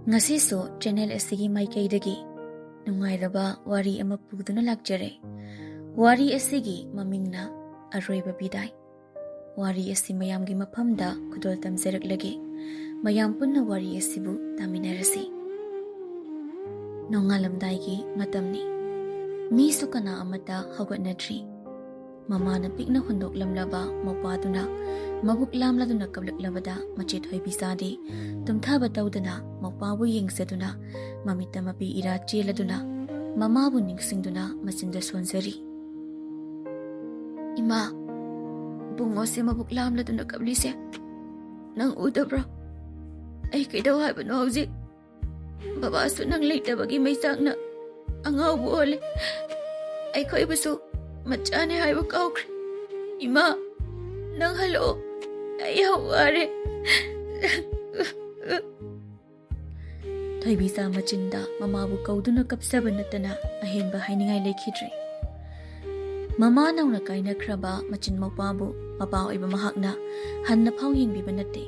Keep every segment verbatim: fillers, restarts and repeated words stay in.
ꯉꯁꯤꯁꯨ ꯆꯦꯅꯦꯜ ꯑꯁꯤꯒꯤ ꯃꯥꯏꯀꯩꯗꯒꯤ ꯅꯨꯡꯉꯥꯏꯔꯕ ꯋꯥꯔꯤ ꯑꯃ ꯄꯨꯗꯨꯅ ꯂꯥꯛꯆꯔꯦ꯫ ꯋꯥꯔꯤ ꯑꯁꯤꯒꯤ ꯃꯃꯤꯡꯅ ꯑꯔꯣꯏꯕ ꯕꯤꯗꯥꯏ꯫ ꯋꯥꯔꯤ ꯑꯁꯤ ꯃꯌꯥꯝꯒꯤ ꯃꯐꯝꯗ ꯈꯨꯗꯣꯜ ꯇꯝꯖꯔꯛꯂꯒꯦ꯫ ꯃꯌꯥꯝ ꯄꯨꯟꯅ ꯋꯥꯔꯤ ꯑꯁꯤꯕꯨ ꯇꯥꯃꯤꯟꯅꯔꯁꯤ꯫ ꯅꯣꯡꯉꯥꯜꯂꯝꯗꯥꯏꯒꯤ ꯃꯇꯝꯅꯤ꯫ ꯃꯤꯁꯨ ꯀꯅꯥ ꯑꯃꯠꯇ ꯍꯧꯒꯠꯅꯗ꯭ꯔꯤ꯫ ꯃꯃꯥꯅ ꯄꯤꯛꯅ ꯍꯨꯟꯗꯣꯛꯂꯝꯂꯕ ꯃꯧꯄꯥꯗꯨꯅ ꯃꯕꯨꯛ ꯂꯥꯝꯂꯗꯨꯅ ꯀꯞꯂꯛꯂꯕꯗ ꯃꯆꯦ ꯊꯣꯏꯕꯤꯆꯥꯗꯤ ꯇꯨꯝꯊꯕ ꯇꯧꯗꯅ ꯃꯧꯄꯥꯕꯨ ꯌꯦꯡꯖꯗꯨꯅ ꯃꯃꯤꯠꯇ ꯃꯄꯤ ꯏꯔꯥ ꯆꯦꯜꯂꯗꯨꯅ ꯃꯃꯥꯕꯨ ꯅꯤꯡꯁꯤꯡꯗꯨꯅ ꯃꯆꯤꯟꯗ ꯁꯣꯟꯖꯔꯤ꯫ "ꯏꯃꯥ, ꯏꯕꯨꯡꯉꯣꯁꯦ ꯃꯕꯨꯛ ꯂꯥꯝꯂꯗꯨꯅ ꯀꯞꯂꯤꯁꯦ ꯅꯪ ꯎꯗꯕ꯭ꯔꯣ? ꯑꯩ ꯀꯩꯗꯧ ꯍꯥꯏꯕꯅꯣ ꯍꯧꯖꯤꯛ? ꯕꯕꯥꯁꯨ ꯅꯪ ꯂꯩꯇꯕꯒꯤ ꯃꯩꯆꯥꯛꯅ ꯑꯉꯥꯎꯕ ꯑꯣꯜꯂꯦ꯫ ꯑꯩꯈꯣꯏꯕꯨꯁꯨ ꯃꯆꯥꯅꯦ ꯍꯥꯏꯕ ꯀꯥꯎꯈ꯭ꯔꯦ꯫ ꯏꯃꯥ, ꯅꯪ ꯍꯜꯂꯛꯑꯣ, ꯑꯩ ꯌꯥꯝ ꯋꯥꯔꯦ꯫" ꯊꯣꯏꯕꯤꯆꯥ ꯃꯆꯤꯟꯗ ꯃꯃꯥꯕꯨ ꯀꯧꯗꯨꯅ ꯀꯞꯆꯕ ꯅꯠꯇꯅ ꯑꯍꯦꯟꯕ ꯍꯥꯏꯅꯤꯡꯉꯥꯏ ꯂꯩꯈꯤꯗ꯭ꯔꯦ꯫ ꯃꯃꯥ ꯅꯧꯅ ꯀꯥꯏꯅꯈ꯭ꯔꯕ ꯃꯆꯤꯟ ꯃꯧꯄꯥꯕꯨ ꯃꯄꯥ ꯑꯣꯏꯕ ꯃꯍꯥꯛꯅ ꯍꯟꯅ ꯐꯥꯎ ꯌꯦꯡꯕꯤꯕ ꯅꯠꯇꯦ꯫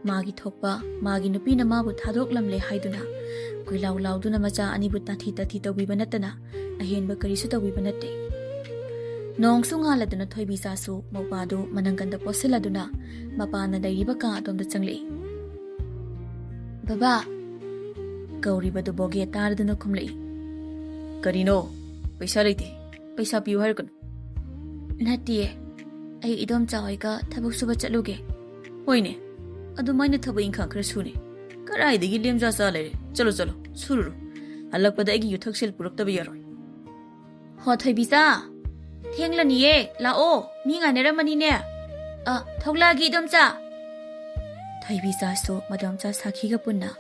ꯃꯥꯒꯤ ꯊꯣꯛꯄ ꯃꯥꯒꯤ ꯅꯨꯄꯤꯅ ꯃꯥꯕꯨ ꯊꯥꯗꯣꯛꯂꯝꯂꯦ ꯍꯥꯏꯗꯨꯅ ꯀꯣꯏꯂꯥꯎ ꯂꯥꯎꯗꯨꯅ ꯃꯆꯥ ꯑꯅꯤꯕꯨ ꯇꯥꯊꯤ ꯇꯥꯊꯤ ꯇꯧꯕꯤꯕ ꯅꯠꯇꯅ ꯑꯍꯦꯟꯕ ꯀꯔꯤꯁꯨ ꯇꯧꯕꯤꯕ ꯅꯠꯇꯦ꯫ ꯅꯣꯡꯁꯨ ꯉꯥꯜꯂꯗꯨꯅ ꯊꯣꯏꯕꯤꯆꯥꯁꯨ ꯃꯧꯄꯥꯗꯨ ꯃꯅꯪꯒꯟꯗ ꯄꯣꯠꯁꯤꯜꯂꯗꯨꯅ ꯃꯄꯥꯅ ꯂꯩꯔꯤꯕ ꯀꯥ ꯑꯗꯣꯝꯗ ꯆꯪꯂꯛꯏ꯫ "ꯕꯕꯥ!" ꯀꯧꯔꯤꯕꯗꯨ ꯕꯣꯒꯦ ꯇꯥꯔꯗꯨꯅ ꯈꯨꯝꯂꯛꯏ꯫ "ꯀꯔꯤꯅꯣ? ꯄꯩꯁꯥ ꯂꯩꯇꯦ꯫ ꯄꯩꯁꯥ ꯄꯤꯌꯨ ꯍꯥꯏꯔꯛꯀꯅꯨ꯫" "ꯅꯠꯇꯤꯌꯦ, ꯑꯩ ꯏꯗꯣꯝꯆꯥ ꯍꯣꯏꯒ ꯊꯕꯛ ꯁꯨꯕ ꯆꯠꯂꯨꯒꯦ꯫" "ꯍꯣꯏꯅꯦ, ꯑꯗꯨꯃꯥꯏꯅ ꯊꯕꯛ ꯏꯪꯈꯥꯡ ꯈꯔ ꯁꯨꯅꯦ꯫ ꯀꯗꯥꯏꯗꯒꯤ ꯂꯦꯝꯖꯥ ꯆꯥ ꯂꯩꯔꯦ? ꯆꯠꯂꯣ, ꯆꯠꯂꯣ, ꯁꯨꯔꯨꯔꯣ꯫ ꯍꯜꯂꯛꯄꯗ ꯑꯩꯒꯤ ꯌꯨꯊꯛꯁꯦꯜ ꯄꯨꯔꯛꯇꯕ ꯌꯥꯔꯣꯏ꯫" "ꯍꯣ, ꯊꯣꯏꯕꯤꯆꯥ, ꯊꯦꯡꯂꯅꯤꯌꯦ, ꯂꯥꯛꯑꯣ, ꯃꯤ ꯉꯥꯏꯅꯔꯝꯃꯅꯤꯅꯦ꯫ ꯑ, ꯊꯣꯛꯂꯛꯑꯒꯦ, ꯏꯗꯣꯝꯆꯥ꯫" ꯊꯣꯏꯕꯤꯆꯥꯁꯨ ꯃꯗꯣꯝꯆꯥ ꯁꯥꯈꯤꯒ ꯄꯨꯟꯅ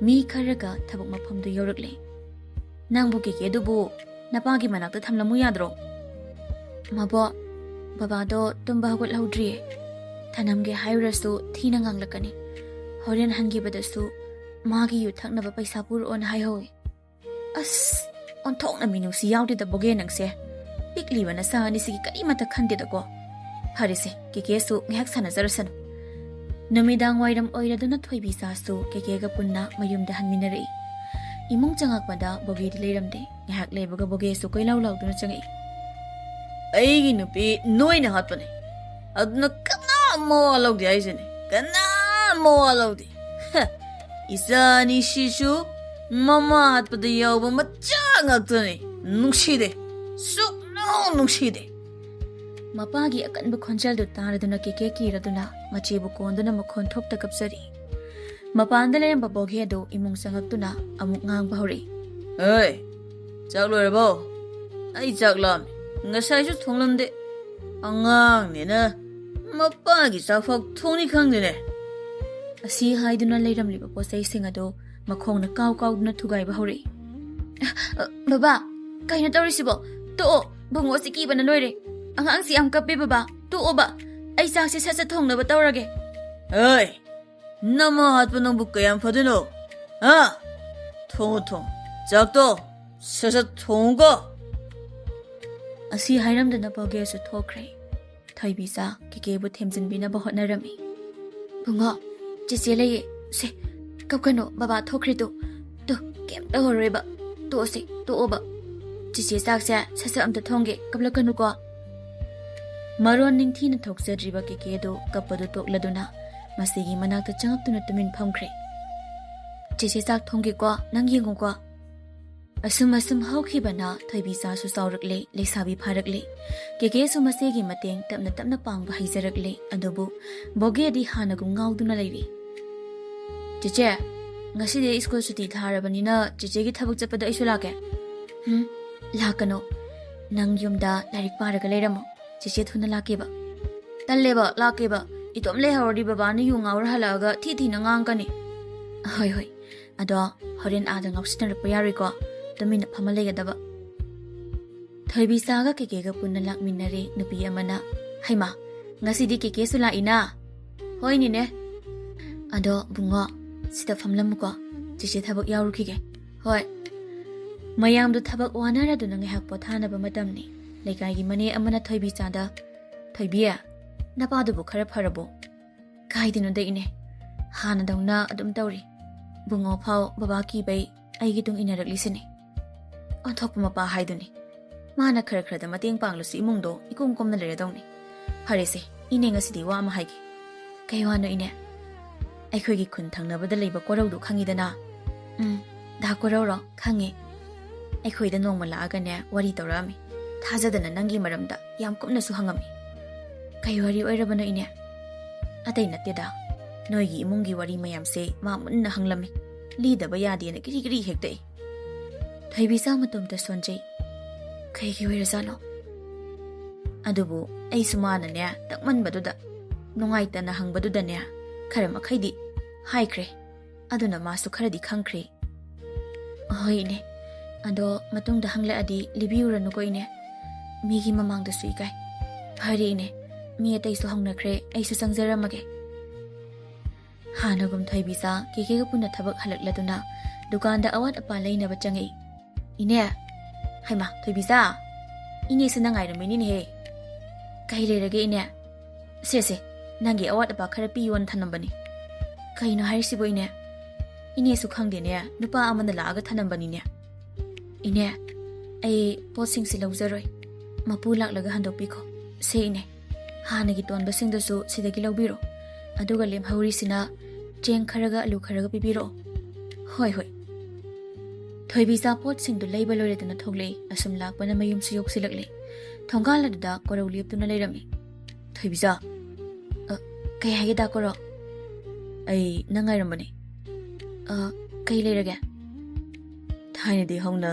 ꯃꯤ ꯈꯔꯒ ꯊꯕꯛ ꯃꯐꯝꯗꯨ ꯌꯧꯔꯛꯂꯦ꯫ "ꯅꯪꯕꯨ ꯀꯦꯀꯦꯗꯨꯕꯨ ꯅꯄꯥꯒꯤ ꯃꯅꯥꯛꯇ ꯊꯝꯂꯝꯃꯨ ꯌꯥꯗ꯭ꯔꯣ?" "ꯃꯕꯣꯛ, ꯕꯕꯥꯗꯣ ꯇꯨꯝꯕ ꯍꯧꯒꯠꯍꯧꯗ꯭ꯔꯤꯌꯦ꯫ ꯊꯅꯝꯒꯦ ꯍꯥꯏꯔꯨꯔꯁꯨ ꯊꯤꯅ ꯉꯥꯡꯂꯛꯀꯅꯤ꯫ ꯍꯣꯔꯦꯟ ꯍꯟꯈꯤꯕꯗꯁꯨ ꯃꯥꯒꯤ ꯌꯨ ꯊꯛꯅꯕ ꯄꯩꯁꯥ ꯄꯨꯔꯛꯑꯣꯅ ꯍꯥꯏꯍꯧꯋꯤ꯫" "ꯑꯁ, ꯑꯣꯟꯊꯣꯛꯅ ꯃꯤꯅꯨꯡꯁꯤ ꯌꯥꯎꯗꯦꯗ ꯕꯣꯒꯦ ꯅꯪꯁꯦ꯫ ꯄꯤꯛꯂꯤꯕ ꯅꯆꯥ ꯑꯅꯤꯁꯤꯒꯤ ꯀꯔꯤꯃꯠꯇ ꯈꯟꯗꯦꯗꯀꯣ꯫ ꯐꯔꯦꯁꯦ, ꯀꯦꯀꯦꯁꯨ ꯉꯥꯏꯍꯥꯛ ꯁꯥꯟꯅꯖꯔꯁꯅꯨ꯫" ꯅꯨꯃꯤꯗꯥꯡ ꯋꯥꯏꯔꯝ ꯑꯣꯏꯔꯗꯨꯅ ꯊꯣꯏꯕꯤꯆꯥꯁꯨ ꯀꯦꯀꯦꯒ ꯄꯨꯟꯅ ꯃꯌꯨꯝꯗ ꯍꯟꯃꯤꯟꯅꯔꯛꯏ꯫ ꯏꯃꯨꯡ ꯆꯪꯉꯛꯄꯗ ꯕꯣꯒꯦꯗꯤ ꯂꯩꯔꯝꯗꯦ꯫ ꯉꯥꯏꯍꯥꯛ ꯂꯩꯕꯒ ꯕꯣꯒꯦꯁꯨ ꯀꯣꯏꯂꯥꯎ ꯂꯥꯎꯗꯨꯅ ꯆꯪꯉꯛꯏ꯫ "ꯑꯩꯒꯤ ꯅꯨꯄꯤ ꯅꯣꯏꯅ ꯍꯥꯠꯄꯅꯦ, ꯑꯗꯨꯅ ꯀꯅꯥ ꯃꯋꯥ ꯂꯧꯗꯦ ꯍꯥꯏꯁꯤꯅꯦ, ꯀꯅꯥ ꯃꯋꯥ ꯂꯧꯗꯦ꯫ ꯍ, ꯏꯆꯥ ꯑꯅꯤꯁꯤꯁꯨ ꯃꯃꯥ ꯍꯥꯠꯄꯗ ꯌꯥꯎꯕ ꯃꯆꯥ ꯉꯥꯛꯇꯅꯤ꯫ ꯅꯨꯡꯁꯤꯗꯦ, ꯁꯨꯛꯅꯨꯡ ꯅꯨꯡꯁꯤꯗꯦ꯫" ꯃꯄꯥꯒꯤ ꯑꯀꯟꯕ ꯈꯣꯟꯖꯦꯜꯗꯨ ꯇꯥꯔꯗꯨꯅ ꯀꯦꯀꯦ ꯀꯤꯔꯗꯨꯅ ꯃꯆꯦꯕꯨ ꯀꯣꯟꯗꯨꯅ ꯃꯈꯣꯟ ꯊꯣꯛꯇ ꯀꯞꯆꯔꯤ꯫ ꯃꯄꯥꯟꯗ ꯂꯩꯔꯝꯕ ꯕꯣꯒꯦ ꯑꯗꯨ ꯏꯃꯨꯡ ꯆꯪꯉꯛꯇꯨꯅ ꯑꯃꯨꯛ ꯉꯥꯡꯕ ꯍꯧꯔꯛꯏ꯫ "ꯑꯦ, ꯆꯥꯛ ꯂꯣꯏꯔꯕꯣ? ꯑꯩ ꯆꯥꯛ ꯂꯥꯝꯃꯤ꯫ ꯉꯁꯥꯏꯁꯨ ꯊꯣꯡꯂꯝꯗꯦ꯫ ꯑꯉꯥꯡꯅꯤꯅ ꯃꯄꯥꯒꯤ ꯆꯥꯛꯐꯥꯎ ꯊꯣꯡꯅꯤ ꯈꯪꯗꯦꯅꯦ꯫" ꯑꯁꯤ ꯍꯥꯏꯗꯨꯅ ꯂꯩꯔꯝꯂꯤꯕ ꯄꯣꯠ ꯆꯩꯁꯤꯡ ꯑꯗꯨ ꯃꯈꯣꯡꯅ ꯀꯥꯎ ꯀꯥꯎꯗꯨꯅ ꯊꯨꯒꯥꯏꯕ ꯍꯧꯔꯛꯏ꯫ "ꯑ, ꯕꯕꯥ, ꯀꯩꯅꯣ ꯇꯧꯔꯤꯁꯤꯕꯣ? ꯇꯣꯛꯑꯣ, ꯕꯨꯡꯉꯣꯁꯤ ꯀꯤꯕꯅ ꯂꯣꯏꯔꯦ꯫ ꯑꯉꯥꯡꯁꯤ ꯌꯥꯝ ꯀꯞꯄꯦ ꯕꯕꯥ, ꯇꯣꯛꯑꯣꯕ꯫ ꯑꯩ ꯆꯥꯛꯁꯦ ꯁꯠ ꯁꯠ ꯊꯣꯡꯅꯕ ꯇꯧꯔꯒꯦ꯫" "ꯑꯦ, ꯅꯃꯥ ꯍꯥꯠꯄ ꯅꯪꯕꯨ ꯀꯌꯥꯝ ꯐꯗꯣꯏꯅꯣ? ꯍꯥ? ꯊꯣꯡꯉꯨ, ꯊꯣꯡꯉꯨ꯫ ꯆꯥꯛꯇꯣ ꯁꯠ ꯁꯠ ꯊꯣꯡꯉꯨꯀꯣ꯫" ꯑꯁꯤ ꯍꯥꯏꯔꯝꯗꯅ ꯕꯣꯒꯦꯁꯨ ꯊꯣꯛꯈ꯭ꯔꯦ꯫ ꯊꯣꯏꯕꯤꯆꯥ ꯀꯦꯀꯦꯕꯨ ꯊꯦꯝꯖꯤꯟꯕꯤꯅꯕ ꯍꯣꯠꯅꯔꯝꯃꯤ꯫ "ꯕꯨꯡꯉꯣ, ꯆꯦꯆꯦ ꯂꯩꯌꯦ꯫ ꯁꯦ, ꯀꯞꯀꯅꯨ, ꯕꯕꯥ ꯊꯣꯛꯈ꯭ꯔꯦ ꯇꯨ꯫ ꯇꯨ, ꯀꯩꯝ ꯇꯧꯔꯔꯣꯏꯕ꯫ ꯇꯣꯛꯑꯁꯦ, ꯇꯣꯛꯑꯣꯕ꯫ ꯆꯦꯆꯦ ꯆꯥꯛꯁꯦ ꯁꯠ ꯁꯠ ꯑꯝꯇ ꯊꯣꯡꯒꯦ, ꯀꯞꯂꯛꯀꯅꯨꯀꯣ꯫" ꯃꯔꯣꯟ ꯅꯤꯡꯊꯤꯅ ꯊꯣꯛꯆꯗ꯭ꯔꯤꯕ ꯀꯦꯀꯦꯗꯨ ꯀꯞꯄꯗꯨ ꯇꯣꯛꯂꯗꯨꯅ ꯃꯁꯤꯒꯤ ꯃꯅꯥꯛꯇ ꯆꯪꯉꯛꯇꯨꯅ ꯇꯨꯃꯤꯟ ꯐꯝꯈ꯭ꯔꯦ꯫ "ꯆꯦꯆꯦ ꯆꯥꯛ ꯊꯣꯡꯒꯦꯀꯣ, ꯅꯪ ꯌꯦꯡꯉꯨꯀꯣ꯫" ꯑꯁꯨꯝ ꯑꯁꯨꯝ ꯍꯧꯈꯤꯕꯅ ꯊꯣꯏꯕꯤꯆꯥꯁꯨ ꯆꯥꯎꯔꯛꯂꯦ, ꯂꯩꯁꯥꯕꯤ ꯐꯥꯔꯛꯂꯦ꯫ ꯀꯦꯀꯦꯁꯨ ꯃꯆꯦꯒꯤ ꯃꯇꯦꯡ ꯇꯞꯅ ꯇꯞꯅ ꯄꯥꯡꯕ ꯍꯩꯖꯔꯛꯂꯦ꯫ ꯑꯗꯨꯕꯨ ꯕꯣꯒꯦꯗꯤ ꯍꯥꯟꯅꯒꯨꯝ ꯉꯥꯎꯗꯨꯅ ꯂꯩꯔꯤ꯫ "ꯆꯦꯆꯦ, ꯉꯁꯤꯗꯤ ꯁ꯭ꯀꯨꯜ ꯁꯨꯇꯤ ꯊꯥꯔꯕꯅꯤꯅ ꯆꯦꯆꯦꯒꯤ ꯊꯕꯛ ꯆꯠꯄꯗ ꯑꯩꯁꯨ ꯂꯥꯛꯀꯦ꯫" "ꯍꯨꯝ, ꯂꯥꯛꯀꯅꯨ꯫ ꯅꯪ ꯌꯨꯝꯗ ꯂꯥꯏꯔꯤꯛ ꯄꯥꯔꯒ ꯂꯩꯔꯝꯃꯣ꯫ ꯆꯦꯆꯦ ꯊꯨꯅ ꯂꯥꯛꯀꯦꯕ꯫" "ꯇꯜꯂꯦꯕ, ꯂꯥꯛꯀꯦꯕ꯫ ꯏꯇꯣꯝ ꯂꯩꯍꯧꯔꯗꯤ ꯕꯕꯥꯅ ꯌꯨ ꯉꯥꯎꯔ ꯍꯜꯂꯛꯑꯒ ꯊꯤ ꯊꯤꯅ ꯉꯥꯡꯉꯛꯀꯅꯤ꯫" "ꯍꯣꯏ, ꯍꯣꯏ꯫ ꯑꯗꯣ ꯍꯣꯔꯦꯟ ꯑꯥꯗ ꯉꯥꯎꯁꯤꯟꯅꯔꯛꯄ ꯌꯥꯔꯣꯏꯀꯣ꯫ ꯇꯨꯃꯤꯟꯅ ꯐꯝꯃ ꯂꯩꯒꯗꯕ꯫" ꯊꯣꯏꯕꯤꯆꯥꯒ ꯀꯦꯀꯦꯒ ꯄꯨꯟꯅ ꯂꯥꯛꯃꯤꯟꯅꯔꯦ꯫ ꯅꯨꯄꯤ ꯑꯃꯅ, "ꯍꯩꯃꯥ, ꯉꯁꯤꯗꯤ ꯀꯦꯀꯦꯁꯨ ꯂꯥꯛꯏꯅ?" "ꯍꯣꯏꯅꯤꯅꯦ꯫" "ꯑꯗꯣ ꯕꯨꯡꯉꯣ, ꯁꯤꯗ ꯐꯝꯂꯝꯃꯨꯀꯣ꯫ ꯆꯦꯆꯦ ꯊꯕꯛ ꯌꯥꯎꯔꯨꯈꯤꯒꯦ꯫" "ꯍꯣꯏ꯫" ꯃꯌꯥꯝꯗꯨ ꯊꯕꯛ ꯋꯥꯅꯔꯗꯨꯅ ꯉꯥꯏꯍꯥꯛ ꯄꯣꯊꯥꯅꯕ ꯃꯇꯝꯅꯤ꯫ ꯂꯩꯀꯥꯏꯒꯤ ꯃꯅꯦ ꯑꯃꯅ ꯊꯣꯏꯕꯤꯆꯥꯗ, "ꯊꯣꯏꯕꯤ, ꯅꯄꯥꯗꯨꯕꯨ ꯈꯔ ꯐꯔꯕꯣ?" ꯀꯥꯏꯗꯅꯣꯗ ꯏꯅꯦ, ꯍꯥꯟꯅꯗꯧꯅ ꯑꯗꯨꯝ ꯇꯧꯔꯤ꯫ ꯕꯨꯡꯉꯣ ꯐꯥꯎ ꯕꯕꯥ ꯀꯤꯕꯩ ꯑꯩꯒꯤ ꯇꯨꯡ ꯏꯟꯅꯔꯛꯂꯤꯁꯤꯅꯤ꯫ ꯑꯣꯟꯊꯣꯛꯄ ꯃꯄꯥ ꯍꯥꯏꯗꯨꯅꯤ꯫ ꯃꯥꯅ ꯈꯔ ꯈꯔꯗ ꯃꯇꯦꯡ ꯄꯥꯡꯂꯁꯨ ꯏꯃꯨꯡꯗꯣ ꯏꯀꯣꯝ ꯀꯣꯝꯅ ꯂꯩꯔꯗꯧꯅꯤ꯫ ꯐꯔꯦꯁꯦ, ꯏꯅꯦ ꯉꯁꯤꯗꯤ ꯋꯥ ꯑꯃ ꯍꯥꯏꯒꯦ꯫ ꯀꯩ ꯋꯥꯅꯣ ꯏꯅꯦ? ꯑꯩꯈꯣꯏꯒꯤ ꯈꯨꯟ ꯊꯪꯅꯕꯗ ꯂꯩꯕ ꯀꯣꯔꯧꯗꯨ ꯈꯪꯉꯤꯗꯅ? ꯎꯝ, ꯗꯥ ꯀꯣꯔꯧꯔꯣ? ꯈꯪꯉꯦ꯫ ꯑꯩꯈꯣꯏꯗ ꯅꯣꯡꯃ ꯂꯥꯛꯑꯒꯅꯦ ꯋꯥꯔꯤ ꯇꯧꯔꯛꯑꯝꯃꯤ꯫ ꯊꯥꯖꯗꯅ ꯅꯪꯒꯤ ꯃꯔꯝꯗ ꯌꯥꯝ ꯀꯨꯞꯅꯁꯨ ꯍꯪꯉꯝꯃꯤ꯫ ꯀꯩ ꯋꯥꯔꯤ ꯑꯣꯏꯔꯕꯅꯣ ꯏꯅꯦ? ꯑꯇꯩ ꯅꯠꯇꯦꯗ, ꯅꯣꯏꯒꯤ ꯏꯃꯨꯡꯒꯤ ꯋꯥꯔꯤ ꯃꯌꯥꯝꯁꯦ ꯃꯥ ꯃꯨꯟꯅ ꯍꯪꯂꯝꯃꯤ꯫ ꯂꯤꯗꯕ ꯌꯥꯗꯦꯅ ꯀꯤꯔꯤ ꯀꯤꯔꯤ ꯍꯦꯛꯇ ꯏ꯫ ꯊꯣꯏꯕꯤꯆꯥ ꯃꯇꯣꯝꯇ ꯁꯣꯟꯖꯩ꯫ ꯀꯩꯒꯤ ꯑꯣꯏꯔꯖꯥꯠꯅꯣ? ꯑꯗꯨꯕꯨ ꯑꯩꯁꯨ ꯃꯥꯅꯅꯦ ꯇꯛꯃꯟꯕꯗꯨꯗ, ꯅꯨꯡꯉꯥꯏꯇꯅ ꯍꯪꯕꯗꯨꯗꯅꯦ ꯈꯔ ꯃꯈꯩꯗꯤ ꯍꯥꯏꯈ꯭ꯔꯦ꯫ ꯑꯗꯨꯅ ꯃꯥꯁꯨ ꯈꯔꯗꯤ ꯈꯪꯈ꯭ꯔꯦ꯫ ꯍꯣꯏ ꯏꯅꯦ, ꯑꯗꯣ ꯃꯇꯨꯡꯗ ꯍꯪꯂꯛꯑꯗꯤ ꯂꯤꯕꯤꯌꯨꯔꯅꯨꯀꯣ ꯏꯅꯦ꯫ ꯃꯤꯒꯤ ꯃꯃꯥꯡꯗꯁꯨ ꯏꯀꯥꯏ꯫ ꯐꯔꯦ ꯏꯅꯦ, ꯃꯤ ꯑꯇꯩꯁꯨ ꯍꯧꯅꯈ꯭ꯔꯦ, ꯑꯩꯁꯨ ꯆꯪꯖꯔꯝꯃꯒꯦ꯫ ꯍꯥꯟꯅꯒꯨꯝ ꯊꯣꯏꯕꯤꯆꯥ ꯀꯦꯀꯦꯒ ꯄꯨꯟꯅ ꯊꯕꯛ ꯍꯜꯂꯛꯂꯗꯨꯅ ꯗꯨꯀꯥꯟꯗ ꯑꯋꯥꯠ ꯑꯄꯥ ꯂꯩꯅꯕ ꯆꯪꯉꯛꯏ꯫ ꯏꯅꯦ! ꯍꯩꯃꯥ, ꯊꯣꯏꯕꯤꯆꯥ! ꯏꯅꯦꯁꯦ ꯅꯪ ꯉꯥꯏꯔꯝꯃꯤꯅꯤꯅꯦꯍꯦ꯫ ꯀꯩ ꯂꯩꯔꯒꯦ ꯏꯅꯦ? ꯁꯦ ꯁꯦ, ꯅꯪꯒꯤ ꯑꯋꯥꯠ ꯑꯄꯥ ꯈꯔ ꯄꯤꯌꯣꯅ ꯊꯅꯝꯕꯅꯤ꯫ ꯀꯩꯅꯣ ꯍꯥꯏꯔꯤꯁꯤꯕꯣ ꯏꯅꯦ? ꯏꯅꯦꯁꯨ ꯈꯪꯗꯦꯅꯦ, ꯅꯨꯄꯥ ꯑꯃꯅ ꯂꯥꯛꯑꯒ ꯊꯅꯝꯕꯅꯤꯅꯦ꯫ ꯏꯅꯦ, ꯑꯩ ꯄꯣꯠꯁꯤꯡꯁꯤ ꯂꯧꯖꯔꯣꯏ꯫ ꯃꯄꯨ ꯂꯥꯛꯂꯒ ꯍꯟꯗꯣꯛꯄꯤꯈꯣ꯫ ꯁꯦ ꯏꯅꯦ, ꯍꯥꯟꯅꯒꯤ ꯇꯣꯟꯕꯁꯤꯡꯗꯨꯁꯨ ꯁꯤꯗꯒꯤ ꯂꯧꯕꯤꯔꯣ꯫ ꯑꯗꯨꯒ ꯂꯦꯝꯍꯧꯔꯤꯁꯤꯅ ꯆꯦꯡ ꯈꯔꯒ ꯑꯂꯨ ꯈꯔꯒ ꯄꯤꯕꯤꯔꯛꯑꯣ꯫ ꯍꯣꯏ, ꯍꯣꯏ꯫ ꯊꯣꯏꯕꯤꯆꯥ ꯄꯣꯠꯁꯤꯡꯗꯨ ꯂꯩꯕ ꯂꯣꯏꯔꯗꯅ ꯊꯣꯛꯂꯛꯏ꯫ ꯑꯁꯨꯝ ꯂꯥꯛꯄꯅ ꯃꯌꯨꯝꯁꯨ ꯌꯧꯁꯤꯜꯂꯛꯂꯦ꯫ ꯊꯣꯡꯒꯥꯜ ꯑꯗꯨꯗ ꯀꯣꯔꯧ ꯂꯦꯞꯇꯨꯅ ꯂꯩꯔꯝꯃꯤ꯫ ꯊꯣꯏꯕꯤꯆꯥ! "ꯑ, ꯀꯩ ꯍꯥꯏꯒꯦ ꯗꯥ ꯀꯣꯔꯧ?" "ꯑꯩ ꯅꯪ ꯉꯥꯏꯔꯝꯕꯅꯦ꯫" "ꯑ, ꯀꯩ ꯂꯩꯔꯒꯦ?" "ꯊꯥꯏꯅꯗꯤ ꯍꯧꯅ